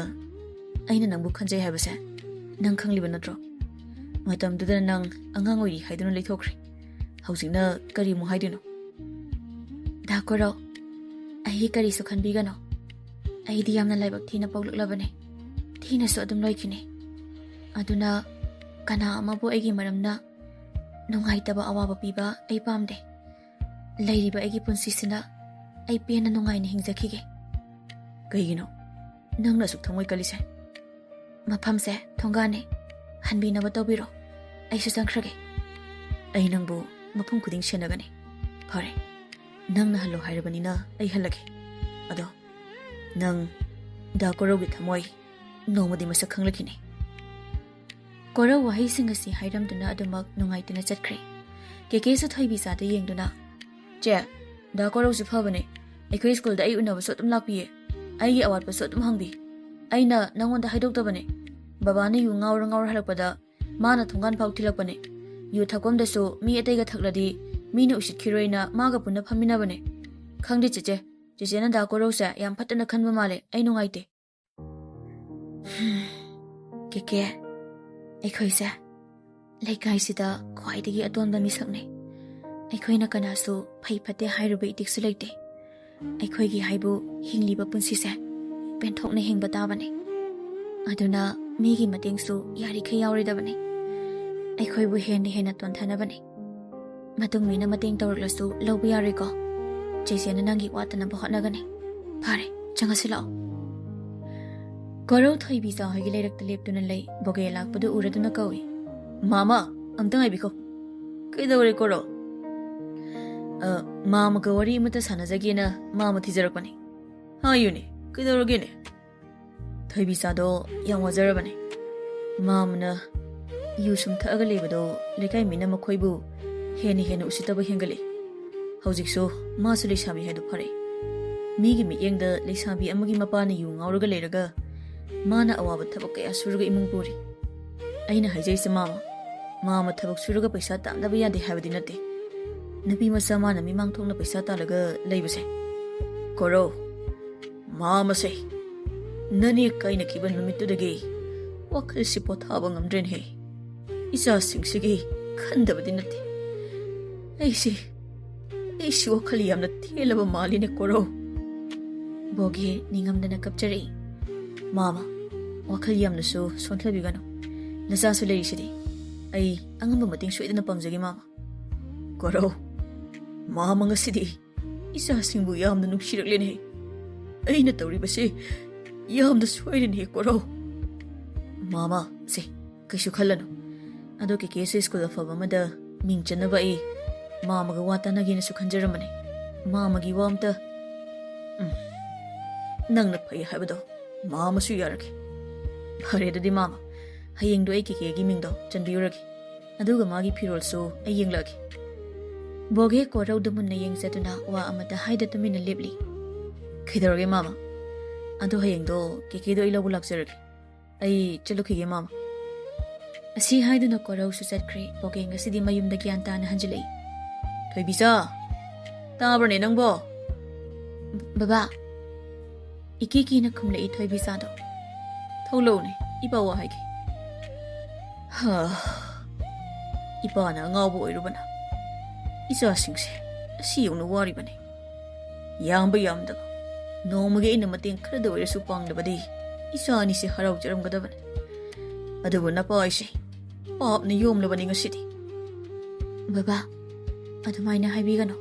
ꯑꯩꯅ ꯅꯪꯕꯨ ꯈꯟꯖꯩ ꯍꯥꯏꯕꯁꯦ ꯅꯪ ꯈꯪꯂꯤꯕ ꯅꯠꯇ꯭ꯔꯣ? ꯃꯇꯝꯗꯨꯗ ꯅꯪ ꯑꯉꯥꯡ ꯑꯣꯏꯔꯤ ꯍꯥꯏꯗꯨꯅ ꯂꯩꯊꯣꯛꯈ꯭ꯔꯦ꯫ ꯍꯧꯖꯤꯛꯅ ꯀꯔꯤ ꯑꯃꯨꯛ ꯍꯥꯏꯗꯣꯏꯅꯣ?" "ꯗꯥ ꯀꯣꯔꯧ, ꯑꯩ ꯀꯔꯤꯁꯨ ꯈꯟꯕꯤꯒꯅꯨ꯫ ꯑꯩꯗꯤ ꯌꯥꯝꯅ ꯂꯥꯏꯕꯛ ꯊꯤꯅ ꯄꯣꯛꯂꯛꯂꯕꯅꯦ꯫ ꯊꯤꯅꯁꯨ ꯑꯗꯨꯝ ꯂꯣꯏꯈꯤꯅꯤ꯫ ꯑꯗꯨꯅ ꯀꯅꯥ ꯑꯃꯕꯨ ꯑꯩꯒꯤ ꯃꯔꯝꯅ ꯅꯨꯡꯉꯥꯏꯇꯕ ꯑꯋꯥꯕ ꯄꯤꯕ ꯑꯩ ꯄꯥꯝꯗꯦ꯫ ꯂꯩꯔꯤꯕ ꯑꯩꯒꯤ ꯄꯨꯟꯁꯤꯁꯤꯅ ꯑꯩ ꯄꯦꯟꯅ ꯅꯨꯡꯉꯥꯏꯅ ꯍꯤꯡꯖꯈꯤꯒꯦ꯫" "ꯀꯩꯒꯤꯅꯣ ꯅꯪꯅ ꯑꯁꯨꯛ ꯊꯃꯣꯏ ꯀꯜꯂꯤꯁꯦ?" "ꯃꯐꯝꯁꯦ ꯊꯣꯡꯒꯥꯟꯅꯦ꯫ ꯍꯟꯕꯤꯅꯕ ꯇꯧꯕꯤꯔꯣ꯫ ꯑꯩꯁꯨ ꯆꯪꯈ꯭ꯔꯒꯦ꯫" "ꯑꯩ ꯅꯪꯕꯨ ꯃꯐꯝ ꯈꯨꯗꯤꯡ ꯁꯦꯟꯅꯒꯅꯤ꯫ "ꯐꯔꯦ, ꯅꯪꯅ ꯍꯜꯂꯣ ꯍꯥꯏꯔꯕꯅꯤꯅ ꯑꯩ ꯍꯜꯂꯒꯦ꯫ ꯑꯗꯣ ꯅꯪ ꯗꯥ ꯀꯣꯔꯧꯒꯤ ꯊꯃꯣꯏ ꯅꯣꯡꯃꯗꯤ ꯃꯁꯛ ꯈꯪꯂꯛꯈꯤꯅꯤ꯫" ꯀꯣꯔꯧ ꯋꯥꯍꯩꯁꯤꯡ ꯑꯁꯤ ꯍꯥꯏꯔꯝꯗꯨꯅ ꯑꯗꯨꯃꯛ ꯅꯨꯡꯉꯥꯏꯇꯅ ꯆꯠꯈ꯭ꯔꯦ꯫ ꯀꯦꯀꯦꯁꯨ ꯊꯣꯏꯕꯤꯆꯥꯗ ꯌꯦꯡꯗꯨꯅ, "ꯆꯦ, ꯗꯥ ꯀꯣꯔꯧꯁꯦ ꯐꯕꯅꯦ꯫ ꯑꯩꯈꯣꯏ ꯁ꯭ꯀꯨꯜꯗ ꯑꯩ ꯎꯅꯕꯁꯨ ꯑꯗꯨꯝ ꯂꯥꯛꯄꯤꯌꯦ꯫ ꯑꯩꯒꯤ ꯑꯋꯥꯠꯄꯁꯨ ꯑꯗꯨꯝ ꯍꯪꯕꯤ꯫ ꯑꯩꯅ ꯅꯪꯉꯣꯟꯗ ꯍꯥꯏꯗꯣꯛꯇꯕꯅꯦ꯫ ꯕꯕꯥꯅ ꯌꯨ ꯉꯥꯎꯔ ꯉꯥꯎꯔ ꯍꯜꯂꯛꯄꯗ ꯃꯥꯅ ꯊꯣꯡꯒꯥꯟ ꯐꯥꯎ ꯊꯤꯜꯂꯛꯄꯅꯦ꯫ ꯌꯨ ꯊꯛꯐꯝꯗꯁꯨ ꯃꯤ ꯑꯇꯩꯒ ꯊꯛꯂꯗꯤ ꯃꯤꯅ ꯎꯁꯤꯠꯈꯤꯔꯣꯏꯅ ꯃꯥꯒ ꯄꯨꯟꯅ ꯐꯝꯃꯤꯟꯅꯕꯅꯦ꯫ ꯈꯪꯗꯦ ꯆꯦꯆꯦ, ꯆꯦꯆꯦꯅ ꯗꯥ ꯀꯣꯔꯧꯁꯦ ꯌꯥꯝ ꯐꯠꯇꯅ ꯈꯟꯕ ꯃꯥꯜꯂꯦ꯫ ꯑꯩ ꯅꯨꯡꯉꯥꯏꯇꯦ꯫" ꯀꯦꯀꯦ, ꯑꯩꯈꯣꯏꯁꯦ ꯂꯩꯀꯥꯏꯁꯤꯗ ꯈ꯭ꯋꯥꯏꯗꯒꯤ ꯑꯇꯣꯟꯕ ꯃꯤꯁꯛꯅꯤ꯫ ꯑꯩꯈꯣꯏꯅ ꯀꯅꯥꯁꯨ ꯐꯩ ꯐꯠꯇꯦ ꯍꯥꯏꯔꯨꯕ ꯏꯇꯤꯛꯁꯨ ꯂꯩꯇꯦ꯫ ꯑꯩꯈꯣꯏꯒꯤ ꯍꯥꯏꯕꯨ ꯍꯤꯡꯂꯤꯕ ꯄꯨꯟꯁꯤꯁꯦ ꯄꯦꯟꯊꯣꯛꯅ ꯍꯤꯡꯕ ꯇꯥꯕꯅꯤ꯫ ꯑꯗꯨꯅ ꯃꯤꯒꯤ ꯃꯇꯦꯡꯁꯨ ꯌꯥꯔꯤꯈꯩ ꯌꯥꯎꯔꯣꯏꯗꯕꯅꯤ꯫ ꯑꯩꯈꯣꯏꯕꯨ ꯍꯦꯟꯅ ꯍꯦꯟꯅ ꯇꯣꯟꯊꯅꯕꯅꯤ꯫ ꯃꯇꯨꯡ ꯃꯤꯅ ꯃꯇꯦꯡ ꯇꯧꯔꯛꯂꯁꯨ ꯂꯧꯕ ꯌꯥꯔꯣꯏꯀꯣ꯫ ꯆꯦꯆꯦꯅ ꯅꯪꯒꯤ ꯋꯥꯠꯇꯅꯕ ꯍꯣꯠꯅꯒꯅꯤ꯫ ꯐꯔꯦ, ꯆꯪꯉꯁꯤ ꯂꯥꯛꯑꯣ꯫ ꯀꯣꯔꯧ ꯊꯣꯏꯕꯤꯆꯥ ꯍꯣꯏꯒꯤ ꯂꯩꯔꯛꯇ ꯂꯦꯞꯇꯨꯅ ꯂꯩ꯫ ꯕꯣꯒꯦ ꯂꯥꯛꯄꯗꯨ ꯎꯔꯗꯨꯅ ꯀꯧꯏ, "ꯃꯥꯃ, ꯑꯝꯇ ꯉꯥꯏꯕꯤꯈꯣ꯫" "ꯀꯩꯗꯧꯔꯦ ꯀꯣꯔꯧ?" "ꯑ, ꯃꯥꯃꯒ ꯋꯥꯔꯤ ꯑꯃꯇ ꯁꯥꯟꯅꯖꯒꯦꯅ ꯃꯥꯃ ꯊꯤꯖꯔꯛꯄꯅꯤ꯫" "ꯍꯥꯏꯌꯨꯅꯦ, ꯀꯩꯗꯧꯔꯒꯦꯅꯦ?" ꯊꯣꯏꯕꯤꯆꯥꯗꯣ ꯌꯥꯝ ꯋꯥꯖꯔꯕꯅꯦ꯫ ꯃꯥꯃꯅ ꯌꯨ ꯁꯨꯝ ꯊꯛꯑꯒ ꯂꯩꯕꯗꯣ ꯂꯩꯀꯥꯏ ꯃꯤꯅ ꯃꯈꯣꯏꯕꯨ ꯍꯦꯟꯅ ꯍꯦꯟꯅ ꯎꯁꯤꯠꯇꯕ ꯍꯦꯟꯒꯠꯂꯦ꯫ ꯍꯧꯖꯤꯛꯁꯨ ꯃꯥꯁꯨ ꯂꯩꯁꯥꯕꯤ ꯍꯥꯏꯗꯣ ꯐꯔꯦ꯫ ꯃꯤꯒꯤ ꯃꯤꯠꯌꯦꯡꯗ ꯂꯩꯁꯥꯕꯤ ꯑꯃꯒꯤ ꯃꯄꯥꯅ ꯌꯨ ꯉꯥꯎꯔꯒ ꯂꯩꯔꯒ ꯃꯥꯅ ꯑꯋꯥꯕ ꯊꯕꯛ ꯀꯌꯥ ꯁꯨꯔꯒ ꯏꯃꯨꯡ ꯄꯨꯔꯤ꯫ ꯑꯩꯅ ꯍꯥꯏꯖꯩꯁꯦ ꯃꯥꯃ, ꯃꯥꯃ ꯊꯕꯛ ꯁꯨꯔꯒ ꯄꯩꯁꯥ ꯇꯥꯟꯗꯕ ꯌꯥꯗꯦ ꯍꯥꯏꯕꯗꯤ ꯅꯠꯇꯦ꯫ ꯅꯨꯄꯤ ꯃꯆꯥ ꯃꯥꯅ ꯃꯤꯃꯥꯡ ꯊꯣꯛꯅ ꯄꯩꯁꯥ ꯇꯥꯜꯂꯒ ꯂꯩꯕꯁꯦ꯫ ꯀꯣꯔꯧ, ꯃꯥꯃꯁꯦ, ꯅꯅꯦ ꯀꯥꯏꯅꯈꯤꯕ ꯅꯨꯃꯤꯠꯇꯨꯗꯒꯤ ꯋꯥꯈꯜꯁꯤ ꯄꯣꯊꯥꯕ ꯉꯝꯗ꯭ꯔꯦꯅꯦꯍꯦ꯫ ꯏꯆꯥꯁꯤꯡꯁꯤꯒꯤ ꯈꯟꯗꯕꯗꯤ ꯅꯠꯇꯦ꯫ ꯑꯩꯁꯤ, ꯑꯩꯁꯤ ꯋꯥꯈꯜ ꯌꯥꯝꯅ ꯊꯦꯜꯂꯕ ꯃꯥꯜꯂꯤꯅꯦ ꯀꯣꯔꯧ꯫ ꯕꯣꯒꯦ ꯅꯤꯡꯉꯝꯗꯅ ꯀꯞꯆꯔꯛꯏ꯫ ꯃꯥꯃ, ꯋꯥꯈꯜ ꯌꯥꯝꯅꯁꯨ ꯁꯣꯟꯊꯕꯤꯒꯅꯨ꯫ ꯅꯆꯥꯁꯨ ꯂꯩꯔꯤꯁꯤꯗꯤ꯫ ꯑꯩ ꯑꯉꯝꯕ ꯃꯇꯦꯡ ꯁꯣꯏꯗꯅ ꯄꯥꯡꯖꯒꯦ ꯃꯥꯃ꯫ ꯀꯣꯔꯧ, ꯃꯥꯃ ꯉꯁꯤꯗꯤ ꯏꯆꯥꯁꯤꯡꯕꯨ ꯌꯥꯝꯅ ꯅꯨꯡꯁꯤꯔꯛꯂꯦꯅꯦ꯫ ꯑꯩꯅ ꯇꯧꯔꯤꯕꯁꯤ ꯌꯥꯝꯅ ꯁꯣꯏꯔꯦꯅꯦ ꯀꯣꯔꯧ꯫ ꯃꯥꯃ, ꯁꯦ, ꯀꯩꯁꯨ ꯈꯜꯂꯅꯨ꯫ ꯑꯗꯣ ꯀꯦꯀꯦꯁꯨ ꯁ꯭ꯀꯨꯜ ꯑꯐꯕ ꯑꯃꯗ ꯃꯤꯡ ꯆꯟꯅꯕ ꯑꯩ ꯃꯥꯃꯒ ꯋꯥ ꯇꯥꯅꯒꯦꯅꯁꯨ ꯈꯟꯖꯔꯝꯕꯅꯦ꯫ ꯃꯥꯃꯒꯤ ꯋꯥ ꯑꯝꯇ ꯎꯝ, ꯅꯪꯅ ꯐꯩ ꯍꯥꯏꯕꯗꯣ ꯃꯥꯃꯁꯨ ꯌꯥꯔꯒꯦ꯫ ꯐꯔꯦ ꯑꯗꯨꯗꯤ ꯃꯥꯃ, ꯍꯌꯦꯡꯗꯣ ꯑꯩ ꯀꯦꯀꯦꯒꯤ ꯃꯤꯡꯗꯣ ꯆꯟꯕꯤꯔꯨꯔꯒꯦ꯫ ꯑꯗꯨꯒ ꯃꯥꯒꯤ ꯐꯤꯔꯣꯜꯁꯨ ꯑꯩ ꯌꯦꯡꯂꯛꯑꯒꯦ꯫ ꯕꯣꯒꯦ ꯀꯣꯔꯧꯗ ꯃꯨꯟꯅ ꯌꯦꯡꯖꯗꯨꯅ ꯋꯥ ꯑꯃꯠꯇ ꯍꯥꯏꯗ ꯇꯨꯃꯤꯟꯅ ꯂꯦꯞꯂꯤ꯫ ꯀꯩꯗꯧꯔꯒꯦ ꯃꯥꯃ? ꯑꯗꯣ ꯍꯌꯦꯡꯗꯣ ꯀꯦꯀꯦꯗꯣ ꯑꯩ ꯂꯧꯕ ꯂꯥꯛꯆꯔꯒꯦ꯫ ꯑꯩ ꯆꯠꯂꯨꯈꯤꯒꯦ ꯃꯥꯃ꯫ ꯑꯁꯤ ꯍꯥꯏꯗꯨꯅ ꯀꯣꯔꯧꯁꯨ ꯆꯠꯈ꯭ꯔꯦ꯫ ꯕꯣꯒꯦ ꯉꯁꯤꯗꯤ ꯃꯌꯨꯝꯗ ꯒ꯭ꯌꯥꯟ ꯇꯥꯅ ꯍꯟꯖꯤꯜꯂꯛꯏ꯫ ꯊꯣꯏꯕꯤꯆꯥ, ꯇꯥꯕ꯭ꯔꯅꯦ ꯅꯪꯕꯣ? ꯕꯕꯥ, ꯏꯀꯤ ꯀꯤꯅ ꯈꯨꯝꯂꯛꯏ ꯊꯣꯏꯕꯤꯆꯥꯗꯣ꯫ ꯊꯣꯛꯂꯛꯎꯅꯦ, ꯏꯄꯥ ꯋꯥ ꯍꯥꯏꯒꯦ꯫ ꯍꯥ, ꯏꯄꯥꯅ ꯑꯉꯥꯎꯕ ꯑꯣꯏꯔꯨꯕꯅ ꯏꯆꯥꯁꯤꯡꯁꯦ ꯑꯁꯤ ꯌꯧꯅ ꯋꯥꯔꯤꯕꯅꯤ꯫ ꯌꯥꯝꯕ ꯌꯥꯝꯗꯕ, ꯅꯣꯡꯃꯒꯤ ꯑꯩꯅ ꯃꯇꯦꯡ ꯈꯔꯗ ꯑꯣꯏꯔꯁꯨ ꯄꯥꯡꯂꯕꯗꯤ ꯏꯆꯥ ꯑꯅꯤꯁꯦ ꯍꯔꯥꯎꯖꯔꯝꯒꯗꯕꯅꯤ꯫ ꯑꯗꯨꯕꯨ ꯅꯄꯥ ꯑꯩꯁꯦ ꯄꯥꯞꯅ ꯌꯣꯝꯂꯕꯅꯤ ꯉꯁꯤꯗꯤ꯫ ꯕꯕꯥ, ꯑꯗꯨꯃꯥꯏꯅ ꯍꯥꯏꯕꯤꯒꯅꯨ꯫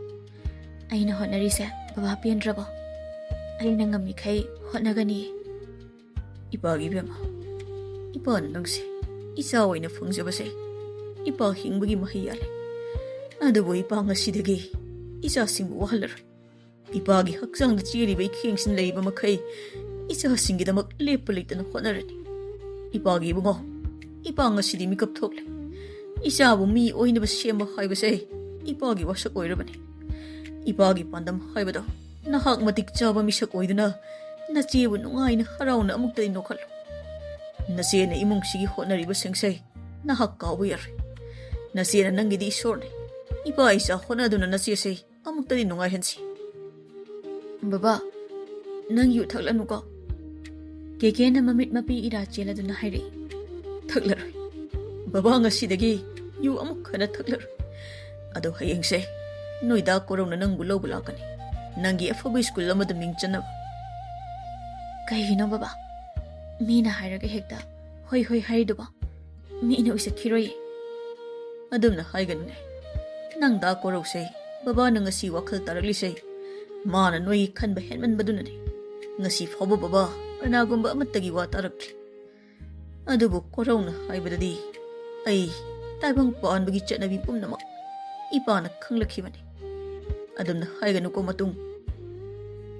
ꯑꯩꯅ ꯍꯣꯠꯅꯔꯤꯁꯦ ꯕꯕꯥ ꯄꯦꯟꯗ꯭ꯔꯕꯣ? ꯑꯩꯅ ꯉꯝꯃꯤꯈꯩ ꯍꯣꯠꯅꯒꯅꯤ꯫ ꯏꯄꯥꯒꯤ ꯏꯕꯦꯝꯃ, ꯏꯄꯥꯅ ꯅꯪꯁꯦ ꯏꯆꯥ ꯑꯣꯏꯅ ꯐꯪꯖꯕꯁꯦ ꯏꯄꯥ ꯍꯤꯡꯕꯒꯤ ꯃꯍꯩ ꯌꯥꯜꯂꯦ꯫ ꯑꯗꯨꯕꯨ ꯏꯄꯥ ꯉꯁꯤꯗꯒꯤ ꯏꯆꯥꯁꯤꯡꯕꯨ ꯋꯥꯍꯜꯂꯔꯣꯏ꯫ ꯏꯄꯥꯒꯤ ꯍꯛꯆꯥꯡꯗ ꯆꯦꯜꯂꯤꯕ ꯏꯈꯦꯡꯁꯤꯅ ꯂꯩꯔꯤꯕ ꯃꯈꯩ ꯏꯆꯥꯁꯤꯡꯒꯤꯗꯃꯛ ꯂꯦꯞꯄ ꯂꯩꯇꯅ ꯍꯣꯠꯅꯔꯅꯤ꯫ ꯏꯄꯥꯒꯤ ꯏꯕꯨꯡꯉꯣ, ꯏꯄꯥ ꯉꯁꯤꯗꯤ ꯃꯤꯀꯞ ꯊꯣꯛꯂꯦ꯫ ꯏꯆꯥꯕꯨ ꯃꯤ ꯑꯣꯏꯅꯕ ꯁꯦꯝꯕ ꯍꯥꯏꯕꯁꯦ ꯏꯄꯥꯒꯤ ꯋꯥꯁꯛ ꯑꯣꯏꯔꯕꯅꯤ꯫ ꯏꯄꯥꯒꯤ ꯄꯥꯟꯗꯝ ꯍꯥꯏꯕꯗꯣ ꯅꯍꯥꯛ ꯃꯇꯤꯛ ꯆꯥꯕ ꯃꯤꯁꯛ ꯑꯣꯏꯗꯨꯅ ꯅꯆꯦꯕꯨ ꯅꯨꯡꯉꯥꯏꯅ ꯍꯔꯥꯎꯅ ꯑꯃꯨꯛꯇꯗꯤ ꯅꯣꯛꯍꯜꯂꯨ꯫ ꯅꯆꯦꯅ ꯏꯃꯨꯡꯁꯤꯒꯤ ꯍꯣꯠꯅꯔꯤꯕꯁꯤꯡꯁꯦ ꯅꯍꯥꯛ ꯀꯥꯎꯕ ꯌꯥꯔꯣꯏ꯫ ꯅꯆꯦꯅ ꯅꯪꯒꯤꯗꯤ ꯏꯁꯣꯔꯅꯤ꯫ ꯏꯄꯥ ꯏꯆꯥ ꯍꯣꯠꯅꯗꯨꯅ ꯅꯆꯦꯁꯦ ꯑꯃꯨꯛꯇꯗꯤ ꯅꯨꯡꯉꯥꯏꯍꯟꯁꯤ꯫ ꯕꯕꯥ, ꯅꯪ ꯌꯨ ꯊꯛꯂꯅꯨꯀꯣ꯫ ꯀꯦꯀꯦꯅ ꯃꯃꯤꯠ ꯃꯄꯤ ꯏꯔꯥ ꯆꯦꯜꯂꯗꯨꯅ ꯍꯥꯏꯔꯛꯏ꯫ ꯊꯛꯂꯔꯣꯏ꯫ ꯕꯕꯥ ꯉꯁꯤꯗꯒꯤ ꯌꯨ ꯑꯃꯨꯛ ꯍꯟꯅ ꯊꯛꯂꯔꯣꯏ꯫ ꯑꯗꯣ ꯍꯌꯦꯡꯁꯦ ꯅꯣꯏꯗꯥ ꯀꯣꯔꯧꯅ ꯅꯪꯕꯨ ꯂꯧꯕ ꯂꯥꯛꯀꯅꯤ꯫ ꯅꯪꯒꯤ ꯑꯐꯕ ꯁ꯭ꯀꯨꯜ ꯑꯃꯗ ꯃꯤꯡ ꯆꯟꯅꯕ꯫ ꯀꯩꯒꯤꯅꯣ ꯕꯕꯥ? ꯃꯤꯅ ꯍꯥꯏꯔꯒ ꯍꯦꯛꯇ ꯍꯣꯏ ꯍꯣꯏ ꯍꯥꯏꯔꯤꯗꯨꯕꯣ? ꯃꯤꯅ ꯎꯁꯤꯠꯈꯤꯔꯣꯏꯌꯦ꯫ ꯑꯗꯨꯝꯅ ꯍꯥꯏꯒꯅꯨꯅꯦ꯫ ꯅꯪ ꯗꯥ ꯀꯣꯔꯧꯁꯦ ꯕꯕꯥꯅ ꯉꯁꯤ ꯋꯥꯈꯜ ꯇꯥꯔꯛꯂꯤꯁꯦ ꯃꯥꯅ ꯅꯣꯏꯒꯤ ꯈꯟꯕ ꯍꯦꯟꯃꯟꯕꯗꯨꯅꯅꯦ꯫ ꯉꯁꯤ ꯐꯥꯎꯕ ꯕꯕꯥ ꯀꯅꯥꯒꯨꯝꯕ ꯑꯃꯠꯇꯒꯤ ꯋꯥ ꯇꯥꯔꯛꯇ꯭ꯔꯤ꯫ ꯑꯗꯨꯕꯨ ꯀꯣꯔꯧꯅ ꯍꯥꯏꯕꯗꯗꯤ ꯑꯩ ꯇꯥꯏꯕꯪ ꯄꯥꯟꯕꯒꯤ ꯆꯠꯅꯕꯤ ꯄꯨꯝꯅꯃꯛ ꯏꯄꯥꯅ ꯈꯪꯂꯛꯈꯤꯕꯅꯤ꯫ ꯑꯗꯨꯝꯅ ꯍꯥꯏꯒꯅꯨꯀꯣ ꯃꯇꯨꯡ꯫